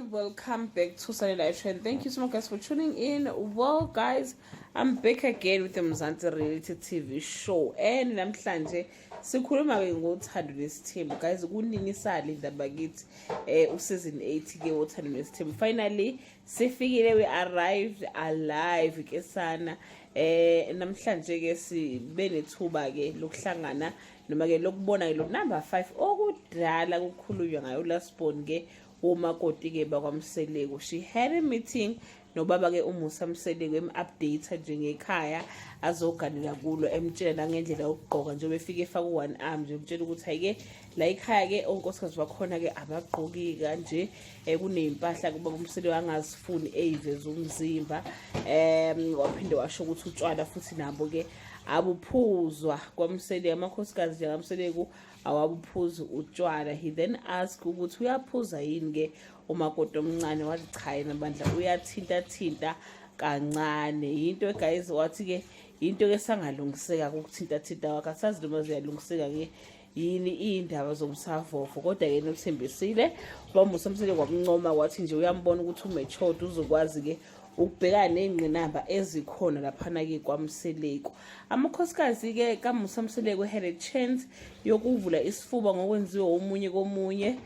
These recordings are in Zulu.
Everyone, welcome back to Sunny Live Show and thank you so much, guys, for tuning in. Well guys, I'm back again with the Mzansi Reality TV show and namhlanje sikhuluma ke ngoThando Nesithembu. Guys, kunini salinda bakithi useason 8 ke woThando Nesithembu. Finally sifikile, we arrived alive ke sana. Namhlanje ke sibe nethuba ke lokuhlangana noma ke lokubona ke lo number 5 okudala kukhulunywa ngayo, last born ke womakoti ke bakwaMseleku. She had a meeting nobaba ke uMusa Mseleku, em-update nje ngekhaya azoganela kulo, emtshela nangendlela yokugqoka njengoba efike efaka u-one arm nje, emtshela ukuthi hhayi-ke la ekhaya-ke onkosikazi bakhona-ke abagqoki kanje, kuney'mpahla kuba uMseleku angazifuni ey'veza umzimba. Waphinde washo ukuthi utshwala futhi nabo-ke abuphuzwa kwaMseleku, amakhosikazi nje kaMseleku awabuphuzi utshwala. He then asked ukuthi uyaphuza yini-ke umakoti omncane, wathi cha, yena bandla uyathinta-thinta kancane. Yinto guys, wathi-ke yinto-ke sangalungiseka ukuthinta-thinta kwakhe, asazi noma ziyalungiseka-ke yini iy'ndaba zomsavovo, kodwa-ke yena uthembisile ubaMusa Mseleku, kwamncoma, wathi nje uyambona ukuthi umatured, uzokwazi-ke ukubhekana ney'ngqinamba ezikhona laphana-ke kwaMseleku. Amakhosikazi-ke kaMusa Mseleku had a chance yokuvula isifuba ngokwenziwa omunye komunye.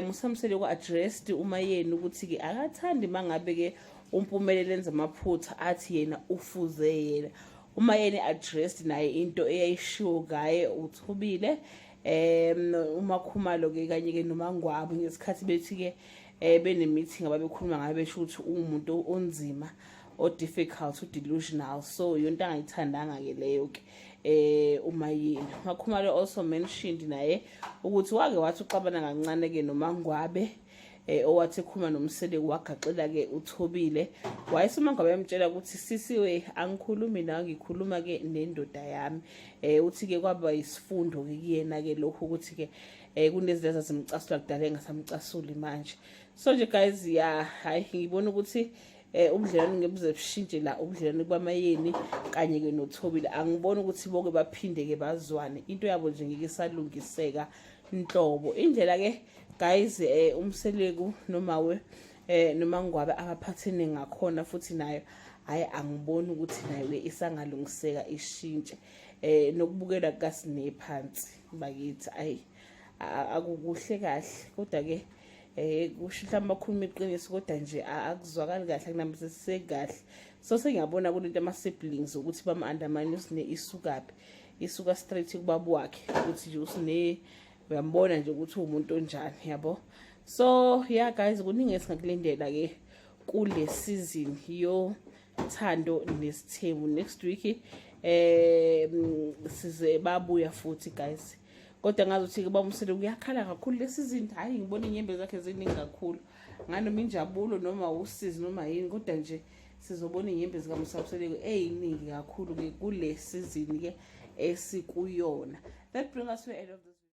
Musa Mseleku addressed uma yena ukuthi-ke akathandi mangabe-ke uMpumelelo enza amaphutha, athi yena ufuze yena. Uma yena addressed naye into eyayishiwo ngaye uThobile, uMakhumalo ke kanye ke noMangwabe, ngesikhathi bethi ke bene meeting ababekhuluma ngayo, besho ukuthi umuntu onzima, o difficult, u delusional, so yonto angayithandanga ke leyo ke uma yini. MaKhumalo also mentioned naye ukuthi wake wathi uxabana kancane ke noMangwabe, owathi ekhuluma noMseleku wagaxela ke uThobile, wayesemangabe emtshela ukuthi, "Sisiwe, angikhulumi nawe, ngikhuluma ke nendoda yami." Uthi ke kwaba isifundo ke kuyena ke lokho ukuthi ke kunezinto ezazimcasula kudala engasamcasuli manje. So nje guys, ya, hayi, ngibona ukuthi ubudlelwane ngebuze bushintshe la, ubudlelwane kwaMaYeni kanye ke noThobile. Angiboni ukuthi bonke baphinde ke bazwane, into yabo nje ngeke isalungiseka nhlobo. Indlela ke guys uMseleku nomawe noMangwabe abaphathene ngakhona futhi nayo, hayi, angiboni ukuthi nayo ke isangalungiseka ishintshe. Nokubukela kukaSine phansi bakithi, ayi, akukuhle kahle, kodwa ke kusho mhlawumbe bakhuluma iqiniso, kodwa nje akuzwakali kahle, akunambisiseki kahle. So sengiyabona kulento ama-siblings ukuthi bam-undermine uSine isukaphi, isuka straight kubaba wakhe, ukuthi nje uSine uyambona nje ukuthi uwumuntu onjani, yabo. So yeah guys, kuningi esingakulindela ke kule season yoThando Nesithembu. Next week size babuya futhi guys, kodwa ngazuthi ke baMseleku kuyakhala kakhulu le season. Hayi, ngibona inyembezi zakhe ziningi kakhulu, nganoma injabulo noma usizi noma yini, kodwa nje sizobona inyembezi kaMusa Mseleku eyiningi kakhulu ke kule season ke esikuyona. That brings us to the end of this.